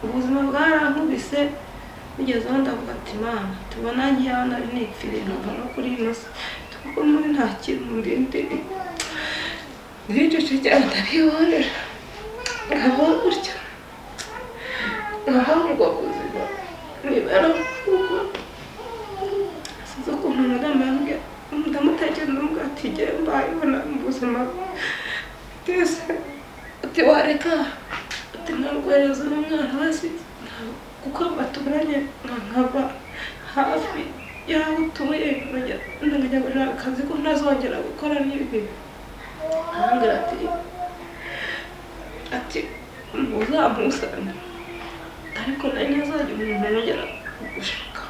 Ubuzima bwarankubise bigezeho ndavuga ati Mana, tubona nkiyaho nari nipfiriye nkava no kuri ino si, kuko muri nta kintu ndindiriye. Ndicecekera ndabihorera, nkabaho gutya, nkabaho ubwo buzima nibera kuko sinzi ukuntu umudamu yambwiye, ndamutekereza ndamubwira ati njye mbayeho nabi mu buzima bwese, ati wareka, ati nkaguhereza n'umwana hasi kuko baturanye, nkava hafi y'aho utuye nkajya gushaka akazi ko ntazongera gukora n'ibi. Arambwira ati uzamusane, ariko nari ntazajya umuntu yongera gushaka.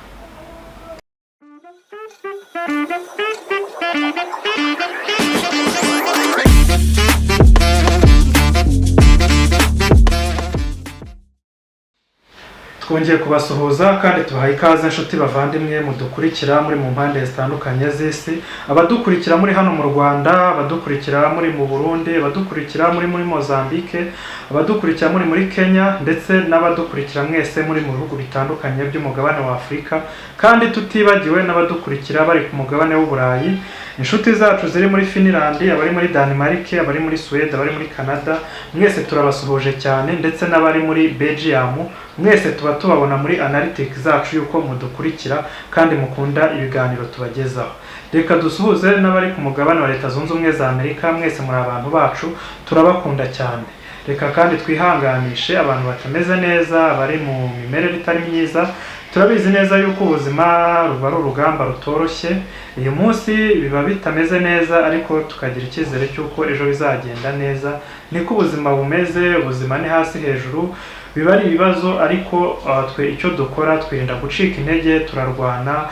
Twongeye kubasuhuza kandi tubaha ikaze inshuti bavandimwe mudukurikira muri mu mpande zitandukanye z'isi, abadukurikira muri hano mu Rwanda, abadukurikira muri mu Burundi, abadukurikira muri Mozambique, abadukurikira muri Kenya, ndetse n'abadukurikira mwese muri mu bihugu bitandukanye by'umugabane wa Afurika, kandi tutibagiwe n'abadukurikira bari ku mugabane w'Uburayi, inshuti zacu ziri muri Finland, abari muri Denmark, abari muri Suède, abari muri Canada, mwese turabasuhuje cyane, ndetse n'abari muri Belgium, mwese tuba tubabona muri analytics zacu yuko mudukurikira kandi mukunda ibiganiro tubagezaho. Reka dusuhuze n'abari ku mugabane wa Leta Zunze Ubumwe za Amerika, mwese muri abantu bacu turabakunda cyane. Reka kandi twihanganishe abantu batameze neza, bari mu mimerere itari myiza. Turabizi neza yuko ubuzima ruba ari urugamba rutoroshye, uyu munsi biba bitameze neza ariko tukagira icyizere cy'uko ejo bizagenda neza. Niko ubuzima bumeze, ubuzima ni hasi hejuru, biba ari ibibazo, ariko twe icyo dukora twirinda gucika intege, turarwana,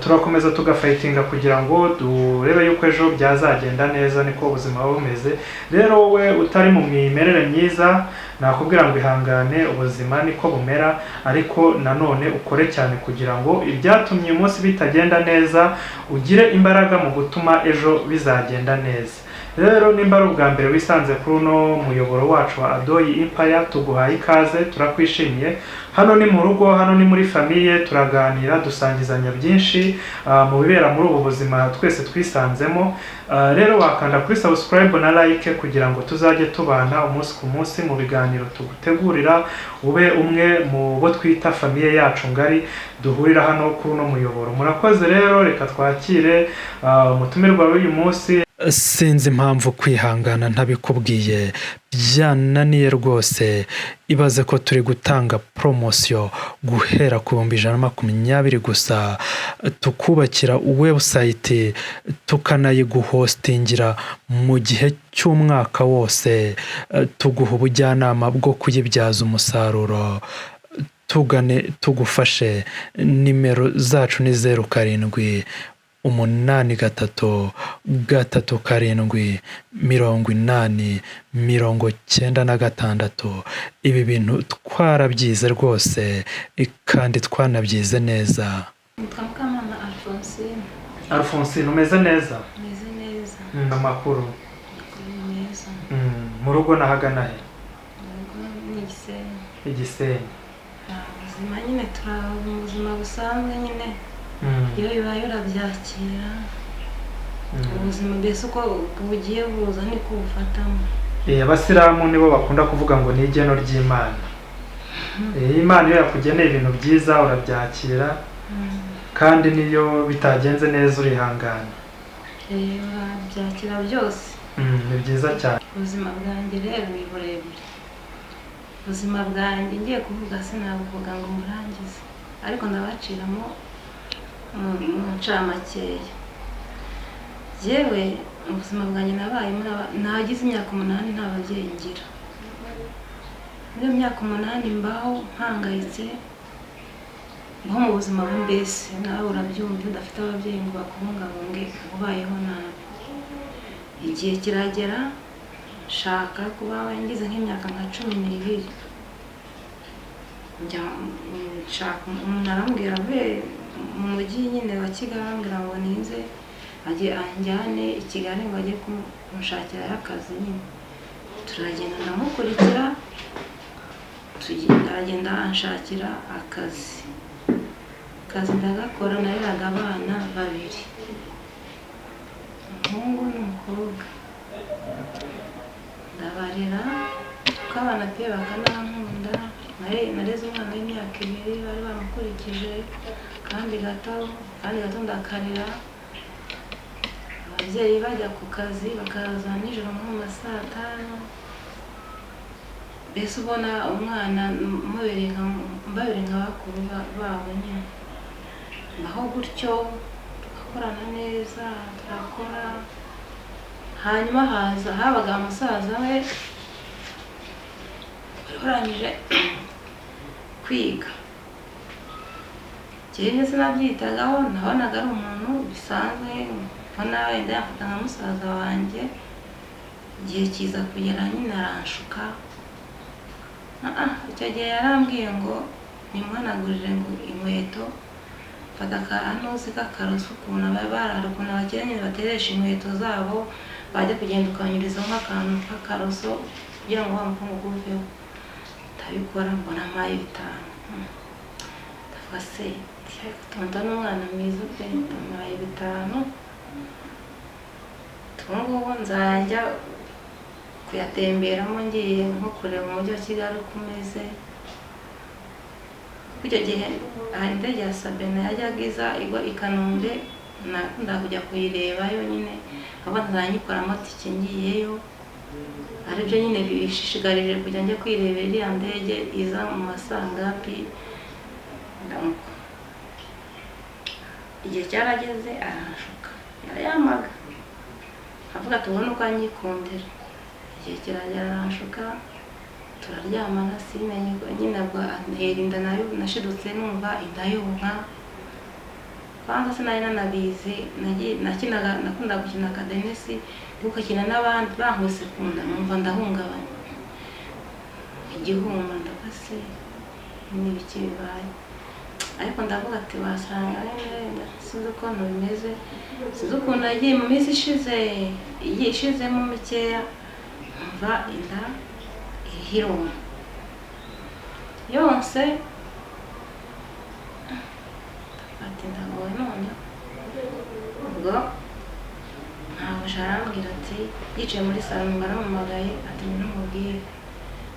turakomeza tugafayitinga kugira ngo durebe yuko ejo byazagenda neza. Niko ubuzima buba bumeze. Rero wowe utari mu mimerere myiza, nakubwira ngo ihangane, ubuzima niko bumera, ariko nanone ukore cyane kugira ngo ibyatumye uyu munsi bitagenda neza ugire imbaraga mu gutuma ejo bizagenda neza. Rero nimba ari ubwa mbere wisanze kuri uno muyoboro wacu wa Adoyi Empire, tuguhaye ikaze, turakwishimiye. Hano ni mu rugo, hano ni muri famille, turaganira, dusangizanya byinshi mu bibera muri ubu buzima twese twisanzemo. Rero wakanda kuri subscribe na like kugira ngo tuzajye tubana umunsi ku munsi mu biganiro tugutegurira, ube umwe mu bo twita famille yacu ngari duhurira hano kuri uno muyoboro. Murakoze. Rero reka twakire umutumirwa w'uyu munsi. Sinzi impamvu kwihangana ntabikubwiye byananiye rwose. Ibaze ko turi gutanga poromosiyo guhera ku 120,000 gusa, tukubakira website, tukanayiguhostingira mu gihe cy'umwaka wose, tuguha ubujyanama bwo kuyibyaza umusaruro. Tugane tugufashe. Nimero zacu ni 0783 37 80 96. Ibi bintu twarabyize rwose kandi twanabyize neza. Nitwa Mukamana Alphonsine. Alphonsine, umeze neza? Meze neza. Amakuru? Amakuru meza. Mu rugo nahagana he? Mu rugo ni Igisenyi. Igisenyi. Ubuzima nyine turi mu buzima busanzwe nyine, iyo bibaye urabyakira. Ubuzima mbese uko bugiye buza niko ubufatamo. Abasilamu nibo bakunda kuvuga ngo ni igeno ry'Imana. Imana iyo yakugeneye ibintu byiza urabyakira, kandi niyo bitagenze neza urihangana. Urabyakira byose. Ni byiza cyane. Ubuzima bwanjye rero ni burebure. Ubuzima bwanjye ngiye kuvuga sinabuvuga ngo murangize, ariko ndabaciramo mu ncamakeya. Yewe mu buzima bwanjye nabayemo nagize imyaka 8 nta babyeyi ngira. Muri iyo myaka 8 mbaho mpangayitse, mbaho mu buzima bubi mbese, nawe urabyumva, udafite ababyeyi ngo bakubungabunge ubayeho nabi. Igihe kiragera nshaka kuba ngize nk'imyaka nka 12, njya nshaka umuntu arambwira avuye mu mujyi nyine wa Kigali, arambwira ngo ninze ajye anjyane i Kigali ngo ajye kunshakirayo akazi nyine. Turagenda ndamukurikira, Tugenda anshakira akazi. Akazi ndagakora, nareraga abana babiri, umuhungu n'umukobwa, ndabarera kuko abana pe bakanankunda. Nareze umwana w'imyaka 2 bari bamukurikije, kandi gato ndakarera. Ababyeyi bajya ku kazi bakaza nijoro nko mu ma saa 5, mbese ubona umwana mbabereye nka bakuru babo nyine. Naho gutyo tugakorana neza, turakora. Hanyuma haza habaga musaza we wari urangije kwiga. Njyewe sinabyitagaho, nabonaga ari umuntu bisanzwe, mbona wenda yafata nka musaza wanjye. Igihe kiza kugera nyine aranshuka. Icyo gihe yarambwiye ngo nimuhanagurire ngo inkweto, mfata akanuzi k'akaroso, ukuntu barara, ukuntu abakire nyine bateresha inkweto zabo, bajya kugenda ukanyurizaho nk'akantu k'akaroso kugira ngo wa mukungugu uveho. Ndabikora, mbona ampaye 5. Ndavuga se tonto n'umwana mwiza pe, ndamuhaye 5, ubu ngubu nzajya kuyatemberamo ngiye nko kureba umujyi wa Kigali uko umeze. Kuko icyo gihe hari indege ya Sabena yajyaga iza igwa i Kanombe, nakundaga kujya kuyireba yonyine, ahubwo nzajya tike ngiyeyo, aribyo nyine bishishikarije kujya njya kwirebera iriya ndege iza mu masangapi. Ndamuka igihe cyarageze aranshuka, yarayamaga avuga ati ubone uko anyikundira. Igihe kiragera aranshuka, turaryamana, simenye nyine ubwo antera inda, nayo nashidutse numva inda yonka. Kwanza sinari nanabizi, nakinaga, nakundaga gukina akadenesi, ndikukakina n'abandi bankubise ku nda, numva ndahungabanye igihumura, ndavuga se n'ibiki bibaye. Ariko ndavuga ati wasanga wenda sinzi ukuntu bimeze, sinzi ukuntu yagiye mu minsi ishize, igiye ishizemo mikeya, numva inda iriho iruma yose. Ati ndagowe noneho. Ubwo ntabwo arambwira ati, yicaye muri salo baramuhamagaye ati ngwino umubwire.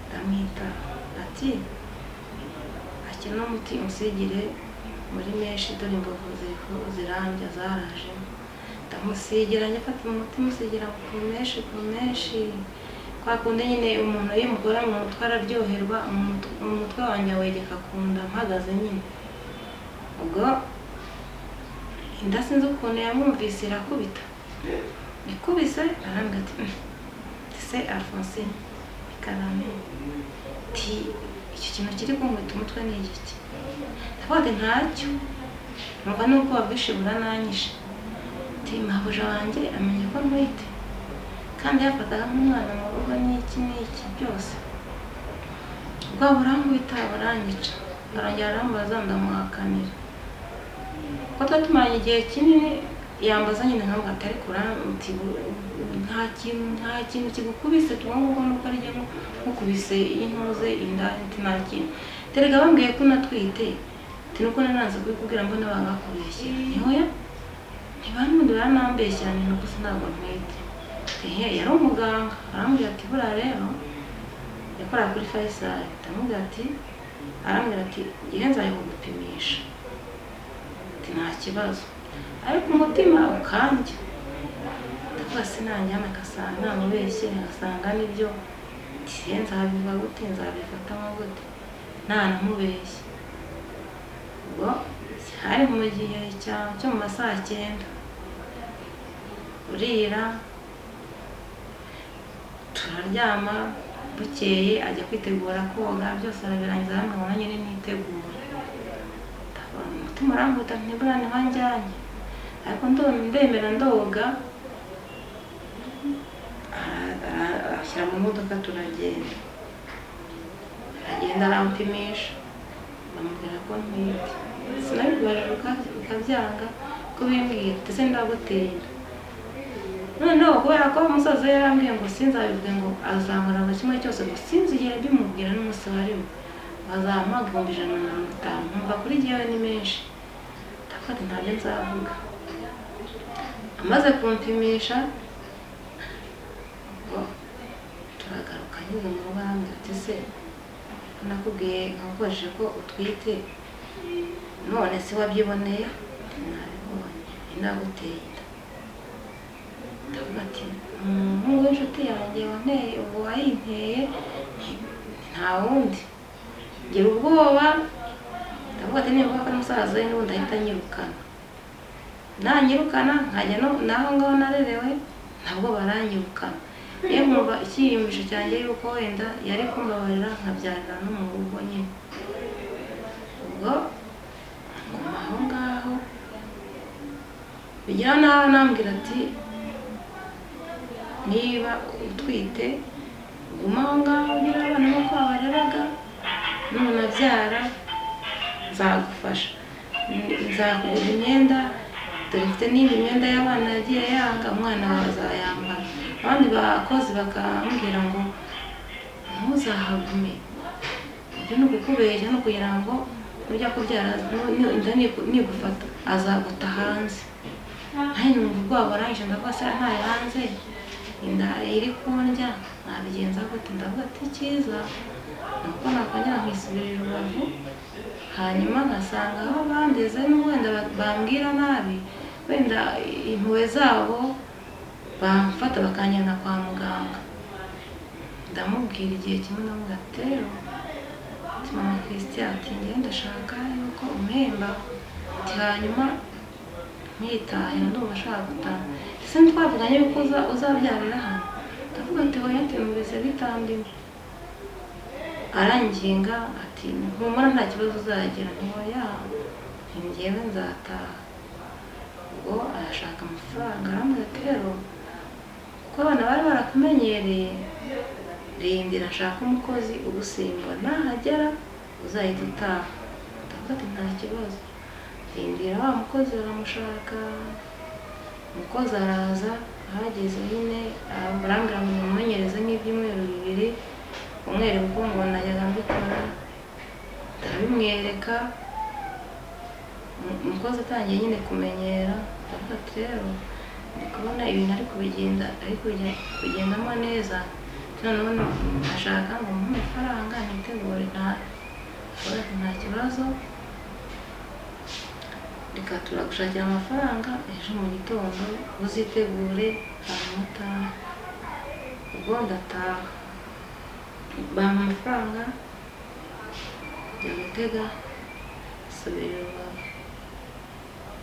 Ndamwita ati akira n'umuti usigire muri menshi, dore imbavu zirambya zarajemo. Ndamusigira, njya mfata umuti musigira ku menshi ku menshi, kwa kundi nyine umuntu iyo umukora mu mutwe araryoherwa, umutwe wanjye awegeka ku nda mpagaze nyine. Ubwo inda sinzi ukuntu yamwumvise irakubita, ikubise arambwira ati se Alphonsine ikarame, ati icyo kintu kiri kunkubita umutwe ni igiki? Ndavuga ati ntacyo, numva n'ubwoba bwinshi burananyishe. Ati mabuja wanjye amenya ko ntwite, kandi yafataga nk'umwana mu rugo n'iki n'iki byose. Ubwo burankubita buranyica, arongera arambaza ndamuhakanira. Kuko twari tumaranye igihe kinini, yambaza nyine nkavuga ati ariko nta kintu kigukubise, tuba ngubu nuko ari nkukubise intuze inda, ati nta kintu. Terega bambwiye ko unatwite, ati nuko nanze kubikubwira mbona bangakubeshya. Ntihoya ntibanundi baranambeshya, ni nuko ntabwo ntwite. Ehe, yari umuganga, arambwira ati buriya rero yakoraga kuri Faisal. Ndamubwira ati, arambwira ati ngiye nzajya kugupimisha, ati nta kibazo, ariko umutima ukandya. Ndavuga sinanjyana agasanga namubeshye, agasanga nibyo, ati nzabivuga gute, nzabifatamo gute, ntanamubeshye. Ubwo hari mu gihe cyo mu ma saa 9, burira turaryama, bukeye ajya kwitegura koga, byose arabirangiza, arambwira ngo nanjye nitegura. Umutima urambuta ntibura niho anjyanye, ariko ndemera ndoga, ashyira mu modoka turagenda. Aragenda arampimisha, bamubwira ko ntwite. Sinabibajije ukabyanga ko bimbwira, ndetse ndagutera. Noneho kubera ko umusaza we yarambwiye ngo sinzabivuge, ngo azankora buri kimwe cyose, ngo sinzigere mbimubwira n'umunsi warimo. Bazampa 150,000. Nkumva kuri jyewe ni menshi, ndavuga ati ntabyo nzavuga. Amaze kumpimisha ubwo turagaruka, ngeze mu rugo arambwira ati se nakubwiye nkakubajije ko utwite none se wabyiboneye? Nabibonye, naguteye inda. Ndavuga ati umuhungu w'inshuti yanjye wanteye ubu wayinteye nta wundi. Ngira ubwoba, ndavuga ati niba ko musaza we n'ubundi ahita anyirukana, nanyirukana nkajya naho ngaho narerewe ntabwo baranyirukana. Iyo nkumva icyiyumvisho cyanjye yuko wenda yari kumbabarira nkabyarira no mu rugo nyine. Ubwo nguma aho ngaho bigira naho nambwira ati niba utwite guma aho ngaho ugira abana nk'uko wabareraga, nunabyara nzagufasha, nzakugura imyenda, dore mfite n'indi myenda y'abana yagiye yanga, umwana wawe azayambara. Abandi bakozi bakambwira ngo ntuzahagume, ibyo ni ukukubeshya no kugira ngo nujya kubyara inda nigufata azaguta hanze. Nanjye numva ubwoba burangije, ndavuga se ntaye hanze inda iri kundya nabigenza gute? Ndavuga ati icyiza ni uko nakongera nkisubirira Rubavu, hanyuma ngasanga aho bandeze n'ubwo wenda bambwira nabi, wenda impuhwe zabo bamfata bakanjyana kwa muganga. Ndamubwira igihe kimwe, ndamubwira ati rero ati mama Christian ati njyewe ndashaka yuko umpemba, ati hanyuma nkitahe ndumva ashaka gutaha. Ese ntitwavuganye yuko uzabyarira hano? Ndavuga ati oya, ati numvise bitandimo. Aranginga ati humura nta kibazo uzagira. Nti oya, njyewe nzataha. Ubwo arashaka amafaranga, arambwira ati rero kuko abana bari barakumenyereye, rindira nshaka umukozi ugusimbura, nahagera uzahita utaha. Ndavuga ati nta kibazo. Rindira wa mukozi baramushaka, umukozi araza, ahageze nyine arambwira ngo nimumenyereze nk'ibyumweru 2, umwereka uko ngo najyaga mbikora, ndabimwereka. Umukozi atangiye nyine kumenyera, ndavuga ati rero ndi kubona ibintu ari kubigenda ari kugendamo neza, noneho ashaka ngo mumuhe amafaranga nitegure ntahe. Ndavuga ati nta kibazo, reka turagushakira amafaranga ejo mu gitondo uzitegure hanyuma utahe. Ubwo ndataha, bampa amafaranga njya gutega nsubira i Rubavu.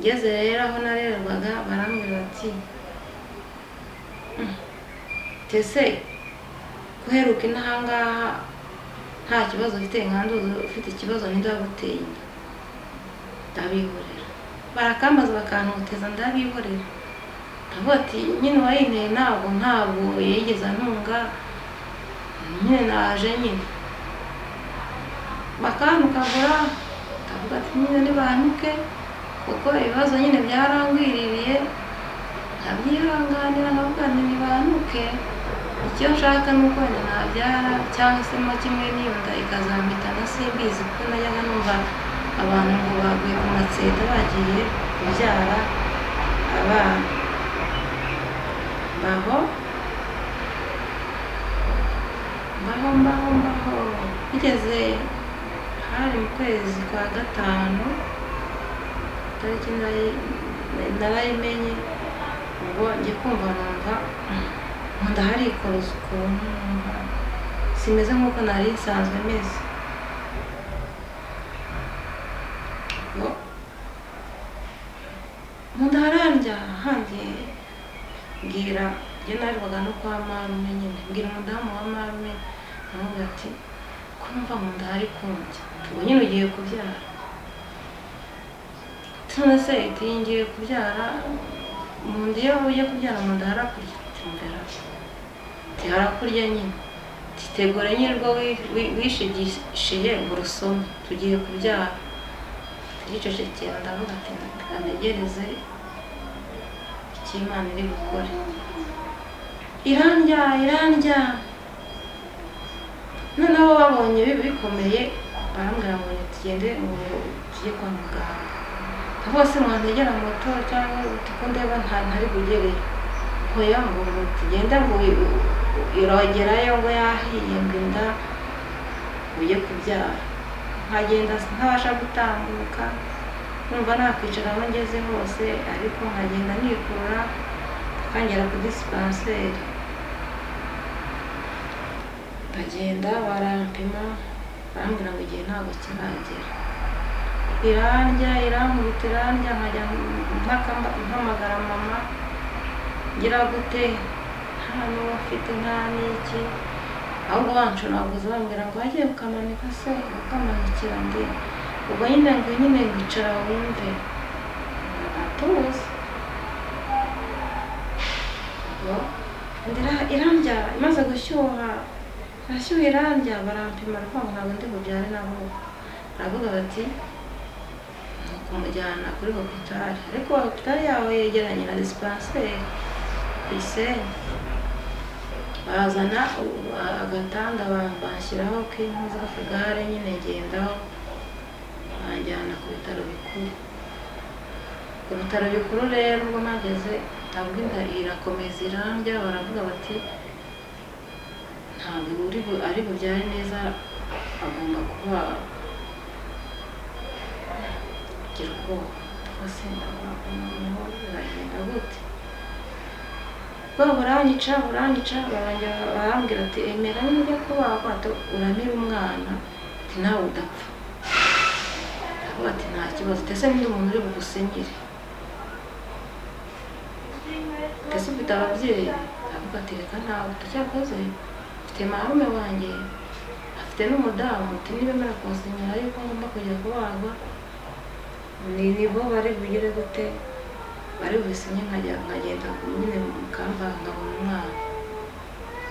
Ngeze rero aho narererwaga barambwira bati ese guheruka inaha ngaha nta kibazo ufite, nkanduzi ufite ikibazo ninde waguteye inda? Ndabihorera, barakambaza bakantoteza, ndabihorera. Ndavuga ati nyine uwayinteye ntabwo yigeze antunga, nyine naje nyine bakantukagura. Ndavuga ati nyine nibantuke kuko ibibazo nyine byarangwiririye, nkabyihanganira, nkavuga nti nibantuke, icyo nshaka ni uko wenda nabyara cyangwa se mo kimwe n'iyo nda ikazampitana simbizi, kuko najyaga numva abantu ngo baguye ku matseta bagiye kubyara abana. Mbaho mbaho mbaho mbaho, bigeze hari mu kwezi kwa 5, tariki narayimenye. Ubwo njye kumva numva nkunda harikoroza ukuntu, numva simeze nk'uko nari nsanzwe meze. Ubwo nkunda harandya hangiye mbwira njye narirwaga no kwa marume nyine, mbwira umudamu wa marume, aramubwira ati ko numva nkunda hari kundya, ubwo nyine ugiye kubyara. None se iti ngiye kubyara, mu nda iyo ugiye kubyara mu nda harakurya? Ati mvera, ati harakurya nyine, ati tegure nyine urwo wishigishiye ngo urusome, tugiye kubyara. Ndicecekera, ndavuga ati reka ntegereze icyo Imana iri bukore. Irandya irandya, noneho babonye bikomeye Barambwira ngo tugende ngo tujye kwa muganga. Bose mwantegera moto cyangwa uti ko ndeba ntari bugereyo. Hoya ngo tugende ngo irogerayo ngo yahiye ngo inda ujye kubyara. Nkagenda ntabasha gutambuka, numva nakwicara aho ngeze hose, ariko nkagenda nikurura nkagera ku dispanseri. Ndagenda barampima, barambwira ngo igihe ntabwo kiragera. Irandya irankubita irandya, nkajya mpamagara mama ngira gute, nta n'uwo mfite nta n'iki. Ahubwo bancunaguza bambwira ngo wagiye ukamanika se, ukamanikira ndi ubwo nyine ngo nyine wicara wumve atuza. Irandya imaze gushyuha, irashyuha irandya, barampima baravuga ngo ntabwo ndi bubyare nabo. Baravuga bati ni ukumujyana kuri hopitali, ariko hopitali yaho yegeranye na dispanseri ku Gisenyi. Bazana agatanda banshyiraho k'impuzu k'akagare nyine ngendaho, banjyana ku bitaro bikuru. Ku bitaro bikuru rero ubwo mpageze ntabwo inda irakomeza irandya, baravuga bati ntabwo ari bubyare neza, agomba kuba gira ubwoba. Rwose noneho biragenda gute? Ubwoba buranyica buranyica, barambwira ati emera nujya kubagwa uramira umwana, ati nawe udapfa. Ndavuga ati nta kibazo, ese niba umuntu uri bugusinyire, ese ufite ababyeyi? Ndavuga ati reka ntawe utacyakoze, mfite marume wanjye afite n'umudamu, ati nibemera kunsinyira yuko ngomba kujya kubagwa, nibo bari bugire gute, bari bubisinye nkagenda nyine mukamba nkabona umwana.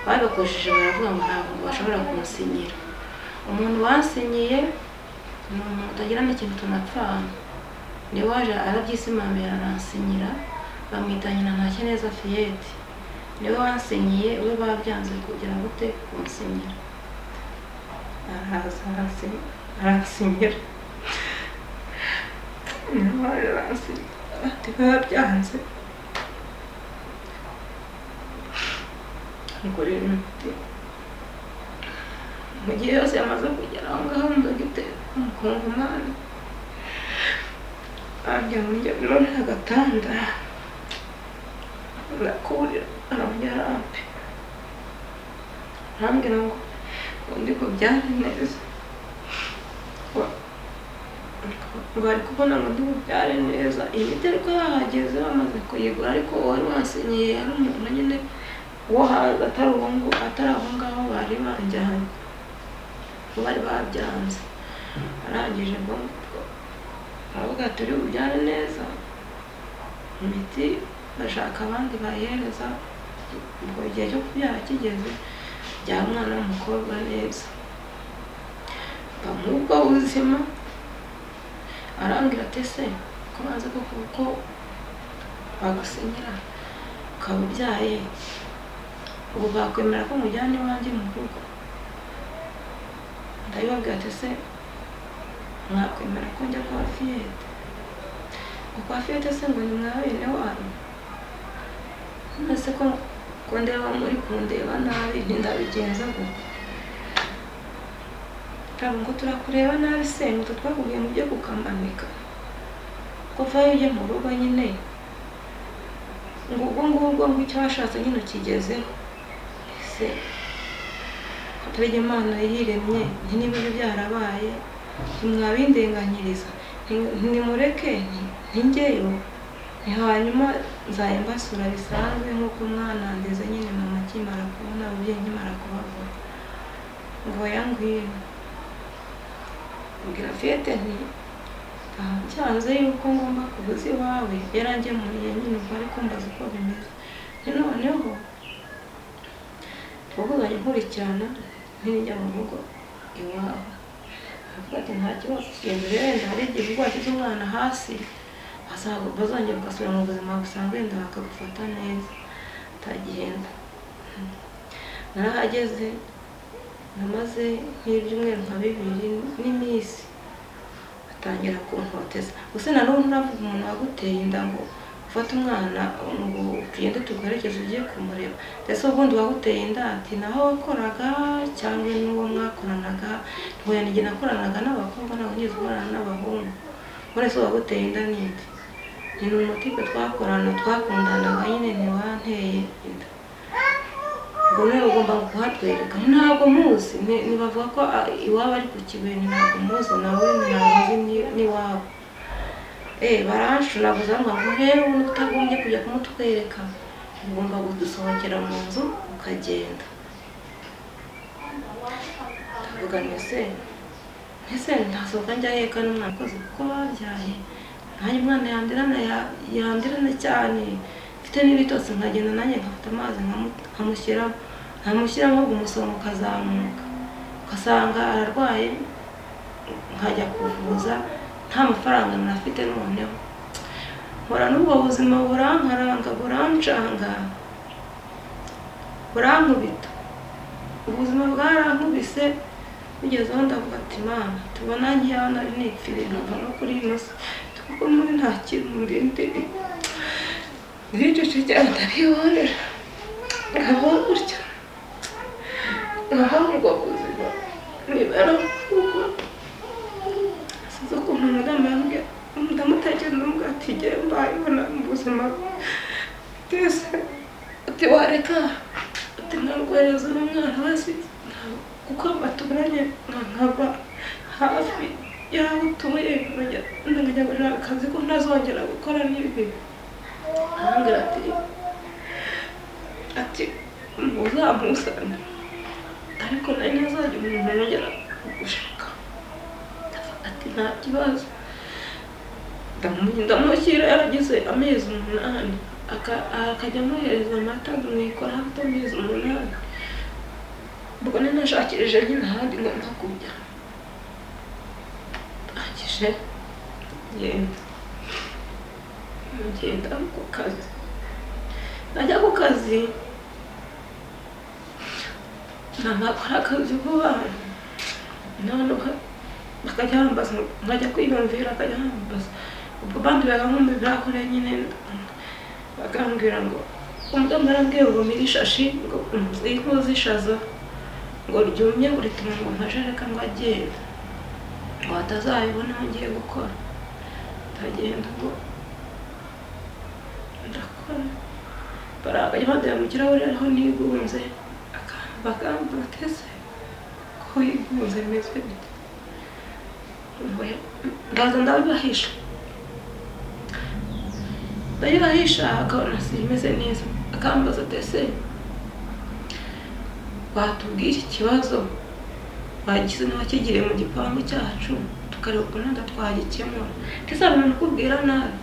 Babikoresheje baravuga ngo ntabwo bashobora kumusinyira. Umuntu wansinyiye ni umuntu utagira n'ikintu tunapfana, niwe waje arabyisimamira aransinyira, bamwita nyina Ntakineza Fiyete, niwe wansinyiye, we babyanze kugira gute kunsinyira, araza aransinyira, niwe waje aransinyira, ati babyanze ngurira imiti. Mu gihe yose yamaze kugera aho ngaho ndagitera umukongomani arambwira ngo njye nurire agatanda, ndakurira, arongera arampe, arambwira ngo ndi bubyare neza, ngo ari kubona ngo ndi bubyare neza. Imiti ariko yahageze bamaze kuyigura, ariko uwari wansinyiye yari umuntu nyine wo hanze, atari aho ngaho bari banjyanye, bari babyanze. Arangije ngo aravuga ati uri bubyare neza, imiti bashaka abandi bayihereza, ubwo igihe cyo kubyara kigeze byara umwana w'umukobwa neza. Mba nk'ubwo buzima. Arambwira ati ese ko bazi ko bagusinyira ukaba ubyaye, ubu bakwemera ko mujyana iwanjye mu rugo? Ndabibabwira ati ese mwakwemera ko njya kwa Fiyete? Ngo kwa Fiyete se ngo ni mwa bene wanyu? None se ko ndeba muri kundeba nabi, ntindabigenza gute? Ntabwo ngo turakureba nabi se, ngo twakubwiye ngo ujye kukamanika, ko vayo ujye mu rugo nyine, ngo ubwo ngubwo ngo icyo washatse nyine ukigezeho. Ese atari Imana yiremye, nti niba ibyo byarabaye ntimwabindenganyiriza, ntimureke ntingeyo, ni hanyuma nzajya mbasura bisanzwe nk'uko mwanandeze nyine mama akimara kubona ababyeyi nkimara kubabura. Ngo oya ngwino. Mbwira Fiyete nti byanze yuko ngomba kubuza iwawe, yarangemuriye nyine ubwo ari kumbaza uko bimeze. Noneho ubwo uzajya nkurikirana ntinjya mu rugo iwawe. Aravuga ati nta kibazo, genda urebe wenda hari igihe ubwo washyize umwana hasi bazongera ugasubira mu buzima busanzwe wenda bakagufata neza. Atagenda. Narahageze Namaze nk'ibyumweru nka bibiri n'iminsi, batangira kuntoteza. Gusa na n'ubu nturavuga umuntu waguteye inda ngo ufate umwana ngo tugende tuguherekeze ugiye kumureba. Ndetse ubundi waguteye inda ati naho wakoraga cyangwa n'uwo mwakoranaga? Ntiwe, njye nakoranaga n'abakobwa, ntabwo nigeze nkorana n'abahungu. None se waguteye inda ninde? Ni umutipe twakorana, twakundanaga nyine, ntiwanteye inda. Ubwo rero ugomba kuhatwereka. Ntabwo muzi, ntibavuga ko iwabo ari ku Kibuye, ntabwo muzi nawe, ntabwo nzi n'iwabo. Baranshunaguza ngo rero ubu utagombye kujya kumutwereka, ugomba kudusohokera mu nzu ukagenda. Ndavuga nti ese ntasohoka njya heka n'umwana koze kuko babyaye, nanjye umwana yandirana cyane, mfite n'ibitotsi, nkagenda nanjye nkafata amazi nkamushyiramo, nkamushyiramo umusonga ukazamuka, ugasanga ararwaye, nkajya kuvuza nta mafaranga nafite. Noneho mpora n'ubwo buzima burankaranga, burancanga, burankubita, ubuzima bwarankubise. Bigeze aho ndavuga ati Mana, tubona nkiyaho nari nipfiriye nkava no kuri ino si, kuko muri nta kintu murindiriye. Ndicecekera, ndabihorera, nkabaho gutya, nkabaho ubwo buzima nibera kuko sinzi ukuntu umudamu yambwiye. Ndamutekereza, ndamubwira ati njye mbayeho nabi mu buzima bwese, ati wareka, ati nkaguhereza n'umwana basi, kuko baturanye, nkava hafi y'aho utuye, nkajya gushaka akazi ko ntazongera gukora n'ibi. Arambwira ati uzamusane, ariko nari ntazajya umuntu yongera kugushaka. Ati nta kibazo. Ndamushyira, yaragize amezi 8, akajya amuhereza amata, mwikora afite amezi 8. Ubwo nari nashakirije nyine ahandi ngomba kujya, ndangije ngenda ku kazi. Najya ku kazi nakora akazi vuba, noneho bakajya bambaza, nkajya kwiyumvira, akajya bambaza. Ubwo bandi bakamwumvira kure nyine, bakambwira ngo umudamu arambwiye ngo mire ishashi, ngo inkozi ishaza ngo ryumye, ngo rituma ngo amajereka ngo agenda, ngo atazabibona aho ngiye gukora. Ndagenda ngo ndakora, barakajya bandeba mu kirahure aho nigunze, bakambwira ati ese ko yigunze bimeze bite? Ndaza ndabibahisha, ndabibahisha, akabona simeze neza, akambaza ati ese watubwira ikibazo wagize n'abakigiriye mu gipangu cyacu, tukareba ukuntu wenda twagikemura. Ese hari umuntu ukubwira nabi?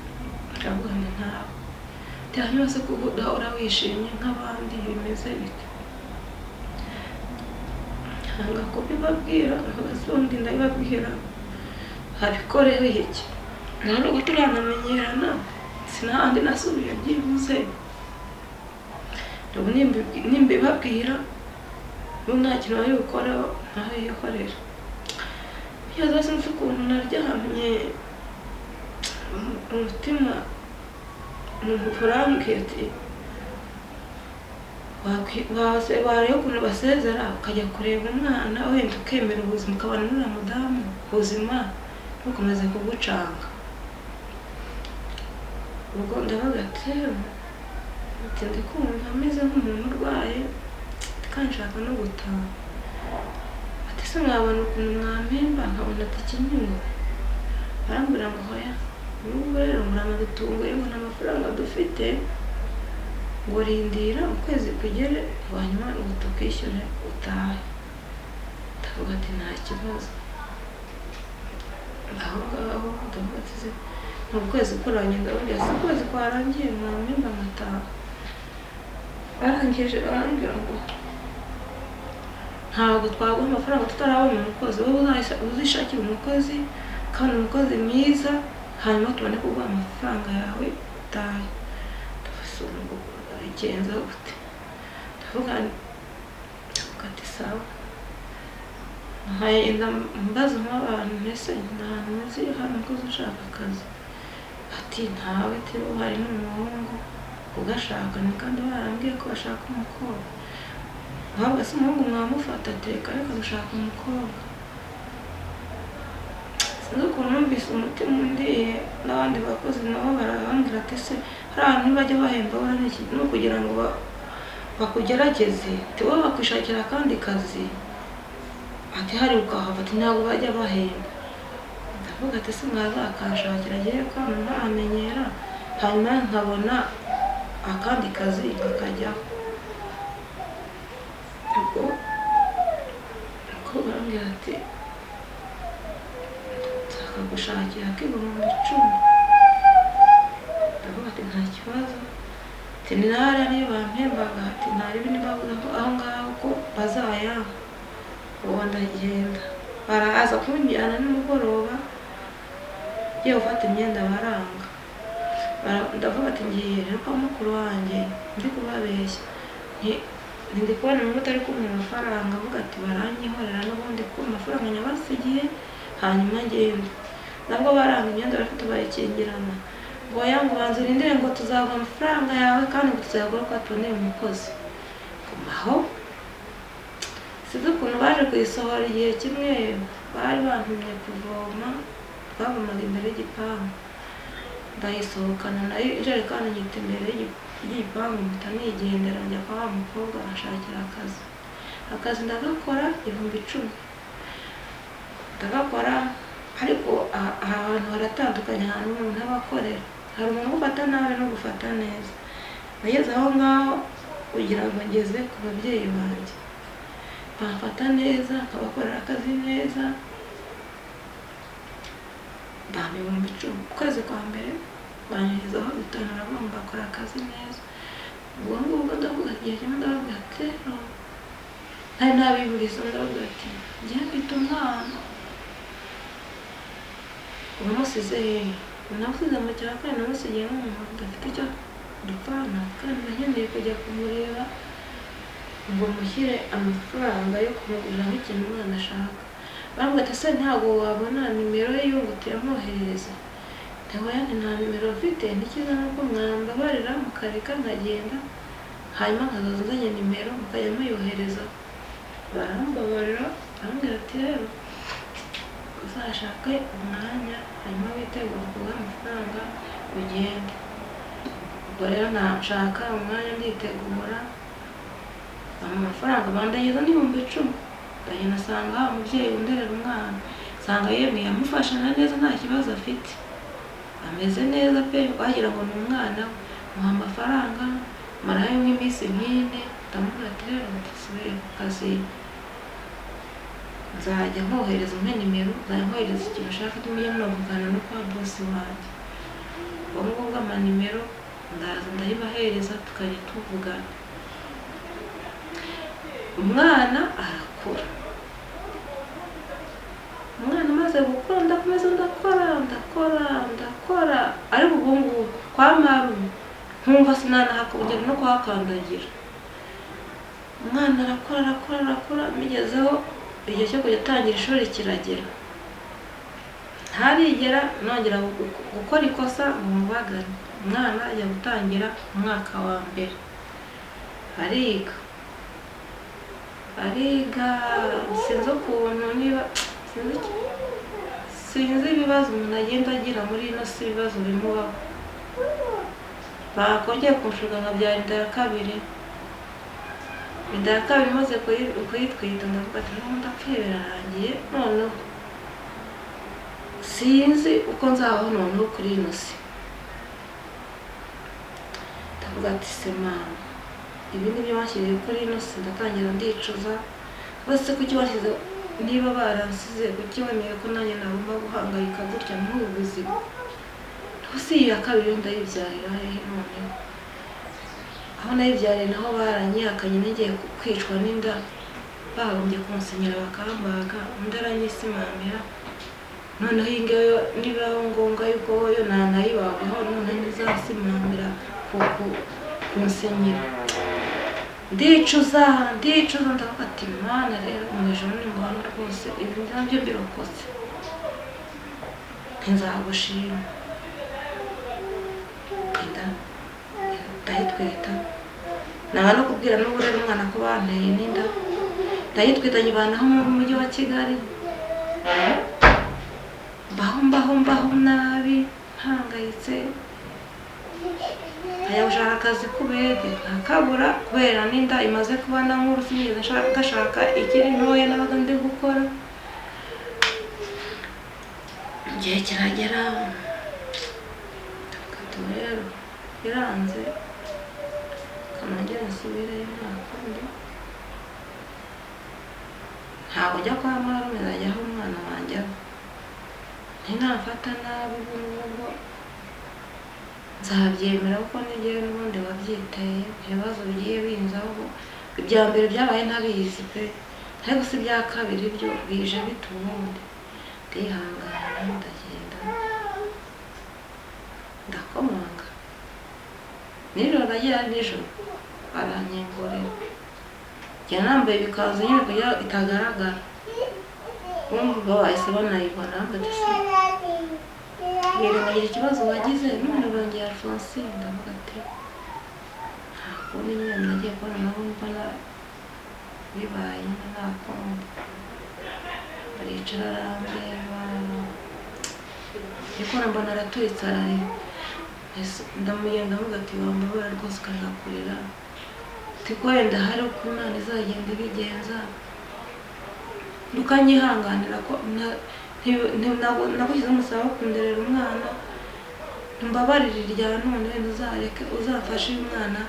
Ndavuga nti ntawe. Hanyuma se kuko udahora wishimye nk'abandi bimeze bite? Nanga kubibabwira, ubundi ndabibabwira habikoreho iki? Nta nubwo turanamenyerana, sinahandi nasubiye byibuze. Ubu nimbibabwira ubu nta kintu bari bukoreho, ntaho yikorera. Iyo sinzi ukuntu naryamye, umutima urambwira ati wareba ukuntu basezera ukajya kureba umwana, wenda ukemera ubuzima, ukabana n'uriya mudamu, ubuzima ntukomeze kugucanga. Ubwo ndavuga ati ndi kumva ameze nk'umuntu urwaye, kandi nshaka no gutaha. Ati se mwabona ukuntu mwampemba nkabona ati ikinyungu? Barambwira ngo hoya, n'ubwo rero muramadutunguye ngo nta mafaranga dufite, ngo rindira ukwezi kugere hanyuma ngo tukwishyure utahe. Ndavuga ati nta kibazo. Aho ngaho ndavuga ati se ni ukwezi kurangiye, ndababwira si ukwezi kwarangiye mwampemba nkataha. Barangije barambwira ngo ntabwo twaguha amafaranga tutarabona umukozi, wowe uzishakira umukozi kandi umukozi mwiza, hanyuma tubone kuguha amafaranga yawe utahe. Ndabigenza gute? Ndavuga ati sawa. Nkagenda mbaza nk'abantu, mbese nta ntuzi hano umukozi ushaka akazi? Ati ntawe, ati uhari ni umuhungu ugashaka, ni kandi barambwiye ko bashaka umukobwa. Ntabwo se umuhungu mwamufata? Ati reka reka, gushaka umukobwa. Sinzi ukuntu numvise umutima undiye, n'abandi bakozi nabo barabambwira ati se hari ahantu bajya bahemba buriya ni iki? Ni ukugira ngo bakugerageze, ati wowe bakwishakira akandi kazi, ati hari ukahava, ati ntabwo bajya bahemba. Ndavuga ati se mwazakashakira agiye kwama ntamenyera, hanyuma nkabona akandi kazi nkakajyaho. Ubwo umukobwa arambwira ati nzakagushakira k'10,000. Ndavuga ati nta kibazo, ati ni nahariya niyo bampembaga, ati ntaribi nibabuze aho ngaho ko bazayampa. Ubu ndagenda, baraza kunjyana nimugoroba, ngiye gufata imyenda baranga. Ndavuga ati ngiye rero kwa mukuru wanjye ndi kubabeshya, ndi kubona umuntu utari kumpa amafaranga, avuga ati baranyihorera n'ubundi ko amafaranga nyabasigiye, hanyuma ngende. Nabwo baranga imyenda barafite bayikingirana, ngo oya, ngo banza urindire, ngo tuzaguha amafaranga yawe kandi ngo tuzayagura ko tuboneye umukozi. Aho sinzi ukuntu baje kuyisohora. Igihe kimwe bari bantumye kuvoma, twavomaga imbere y'igipangu, ndayisohokana nayo ijerekani nyita imbere y'igipangu, mpita nigendera njya kwa wa mukobwa anshakira akazi. Akazi ndagakora, 10,000 ndagakora, ariko aha hantu haratandukanye, ahantu umuntu aba akorera hari umuntu ugufata nabi no gufata neza. Nageze aho ngaho kugira ngo ngeze ku babyeyi banjye, bamfata neza, nkabakorera akazi neza, bampa 10,000. Ukwezi kwa mbere banyoherezaho 5, nabwo mbakora akazi neza. Ubwo ngubwo ndavuga igihe kimwe, ndababwira ati rero ntari nabiburiza, ndababwira ati njye mfite umwana, wamusize hehe? Namusize mu cya kane, namusigiye nk'umuntu udafite icyo dupfana, kandi nkeneye kujya kumureba ngo mushyire amafaranga yo kumugurira nk'ikintu umwana ashaka. Barambwira ati ese ntabwo wabona nimero ye ngo tuyamwoherereze? Ndavuga nti nta nimero mfite, ntikiza nuko mwambabarira mukareka nkagenda, hanyuma nkazaza nzanye nimero mukajya muyohereza. Barambabarira, barambwira ati rero uzashake umwanya hanyuma witegure kuguha amafaranga ugende. Ubwo rero nshaka umwanya nditegura, bampa amafaranga bandageza n'10,000. Ndagenda nsanga umubyeyi underera umwana, nsanga yemwe yamufashe na neza, nta kibazo afite, ameze neza pe, wagira ngo ni umwana we. Muha amafaranga, marayo nk'iminsi nk'ine, ndamubwira ati rero dusubire ku kazi, nzajya nkohereza umpe nimero, nzajya nkohereza ikintu ushaka tumujye munavugana no kwa bosi wanjye. Ubwo ngubwo amanimero ndaza ndayibahereza, tukajya tuvugana. Umwana arakura, umwana amaze gukura ndakomeza ndakora ndakora ndakora, ariko ubu ngubu kwa marume nkumva sinanahakongera no kuhakandagira. Umwana arakura arakura arakura, mugezeho igihe cyo kujya atangira ishuri kiragera, ntarigera nongera gukora ikosa ngo mubagane. Umwana ajya gutangira umwaka wa mbere, ariga ariga, sinzi ukuntu niba sinzi ibibazo umuntu agenda agira muri ino si, ibibazo bimubaho. Bakongeye kunshuka nkabyara inda ya kabiri. Inda ya kabiri maze kuyitwita ndavuga ati n'ubundi ndapfuye birarangiye, noneho sinzi uko nzabaho noneho kuri ino si. Ndavuga ati se mama, ibi ni byo bashyiriye kuri ino si. Ndatangira ndicuza, bose kuki bashyize, niba baransize kuki wemeye ko nanjye nagomba guhangayika gutya muri ubu buzima? Gusa iyi ya kabiri yo ndayibyarira hehe noneho? Aho nayibyariye naho baranyihakanye, ngiye kwicwa n'inda, bagombye kunsenyera bakambaga, undi aranyisimamira. Noneho iyi ngiyo nibibaho ngombwa yuko yo nanayibagaho, noneho ntizasimamira kunsenyera. Ndicuza, ndicuza, ndavuga ati Mana rero mu ijoro nimbona rwose ibi nabyo birokotse, ntizagushima. Inda ndayitwita, nanga no kubwira n'ubu rero umwana ko banteye n'inda, ndayitwita nyibanaho mu mujyi wa Kigali, mbaho mbaho mbaho nabi mpangayitse, nkajya gushaka akazi k'ubede nkakabura kubera n'inda imaze kuba na nkuru, sinigeze gashaka ikiri ntoya nabaga ndi gukora. Igihe kiragera ndavuga ati rero biranze, kanongere nsubireyo nta kundi, ntabwo njya kwa marume, nzajya aho umwana wanjye aba, ntinamfata nabi ubu ngubwo nzabyemera kuko n'igihe n'ubundi wabyiteye, ibibazo bigiye binzaho, ibya mbere byabaye ntabizi pe, ariko si ibya kabiri byo bije bite ubundi. Ndihangana ndagenda ndakomanga, nijoro nagira nijoro arankingurira, njya nambaye ibikanzu nyine kugira itagaragara, bumva bahise banayibona bati se birengagira ikibazo wagize none urongeye Alphonsine. Ndavuga ati nta kundi nyine nagiye kubona nabo mbona bibaye nyine nta kundi. Aricara arandeba, ariko mbona araturitse ararira, ndamugenda ndavuga ati wambabara rwose ukareka kurira, ati ko wenda hari uko Imana izagenda ibigenza, ukanyihanganira ko nagushyizeho umusaraba wo kunderera umwana, mbabarire irya none wenda uzareke uzafashe uyu mwana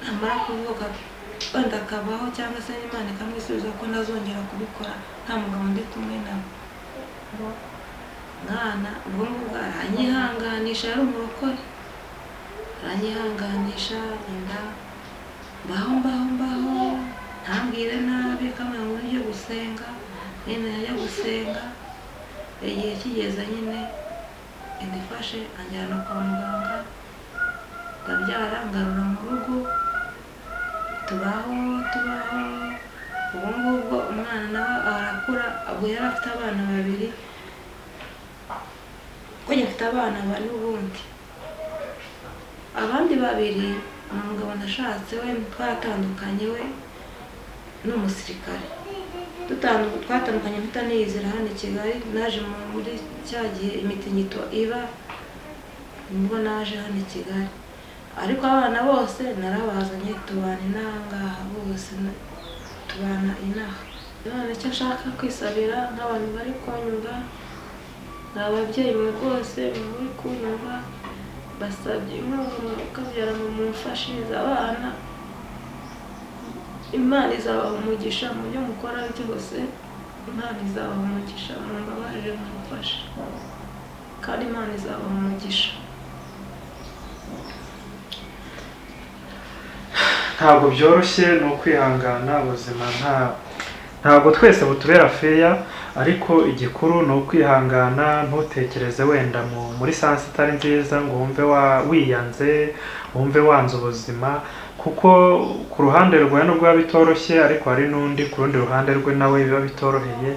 namara kuvuka wenda akabaho, cyangwa se Imana ikamwisubiza ko ntazongera kubikora nta mugabo ndi kumwe nawe. Mwana ubwo ngubwo aranyihanganisha, yari umurokore, aranyihanganisha inda mbaho mbaho mbaho, ntambwire nabi kamwe ngo njye gusenga, nyine njya gusenga. Igihe kigeze nyine inda ifashe anjyana kwa muganga, ndabyara ngarura mu rugo, tubaho tubaho. Ubu ngubwo umwana nawe arakura, ubwo yari afite abana babiri, ko njye mfite abana bane ubundi, abandi babiri ni umugabo nashatse we twaratandukanye, we ni umusirikare, twatandukanye mpita niyizira hano i Kigali, naje muri cya gihe imitingito iba nibwo naje hano i Kigali, ariko abana bose narabazanye tubana inaha ngaha, bose tubana inaha. None icyo nshaka kwisabira nk'abantu bari kunyumva, ni ababyeyi mwe rwose muri kunyumva, basabye inkunga mukabyara mu mumfashirize abana, Imana izabaha umugisha mu byo mukora byose, Imana izabaha umugisha, mumbabarire mumufashe, kandi Imana izabaha umugisha. Ntabwo byoroshye, ni ukwihangana, ubuzima ntabwo twese butubera feya, ariko igikuru ni ukwihangana, ntutekereze wenda muri sansi itari nziza ngo wumve wiyanze, wumve wanze ubuzima, kuko ku ruhande rwawe nubwo biba bitoroshye, ariko hari n'undi ku rundi ruhande rwe nawe biba bitoroheye.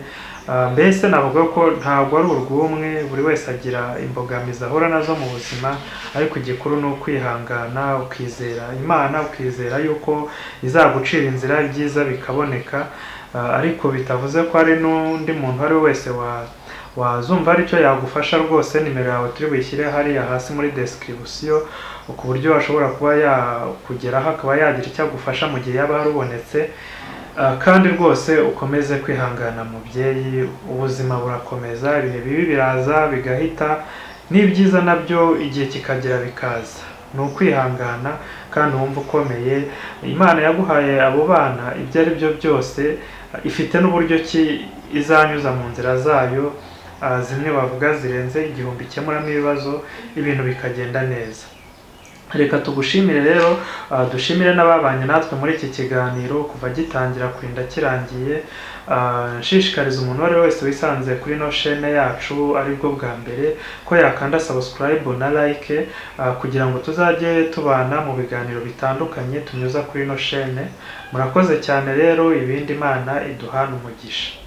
Mbese navuga ko ntabwo ari urw'umwe, buri wese agira imbogamizi ahura nazo mu buzima, ariko igikuru ni ukwihangana, ukizera Imana, ukizera yuko izagucira inzira, ibyiza bikaboneka, ariko bitavuze ko hari n'undi muntu uwo ari we wese wazumva hari icyo yagufasha rwose. Nimero yawe turi buyishyire hariya hasi muri description, ku buryo ashobora kuba yakugeraho akaba yagira icyo agufasha mu gihe yaba harubonetse. Kandi rwose ukomeze kwihangana mubyeyi, ubuzima burakomeza, ibihe bibi biraza bigahita, n'ibyiza nabyo igihe kikagera bikaza. Ni ukwihangana kandi wumva ukomeye. Imana yaguhaye abo bana, ibyo ari byo byose ifite n'uburyo ki izanyuza mu nzira zayo, zimwe bavuga zirenze igihumbi ikemuramo ibibazo, ibintu bikagenda neza. Reka tugushimire rero, dushimire n'ababanye natwe muri iki kiganiro kuva gitangira kurinda kirangiye. Nshishikariza umuntu uwo ari we wese wisanze kuri ino shene yacu aribwo bwa mbere ko yakanda subscribe na like, kugira ngo tuzajye tubana mu biganiro bitandukanye tunyuza kuri ino shene. Murakoze cyane rero, ibindi Imana iduhana umugisha.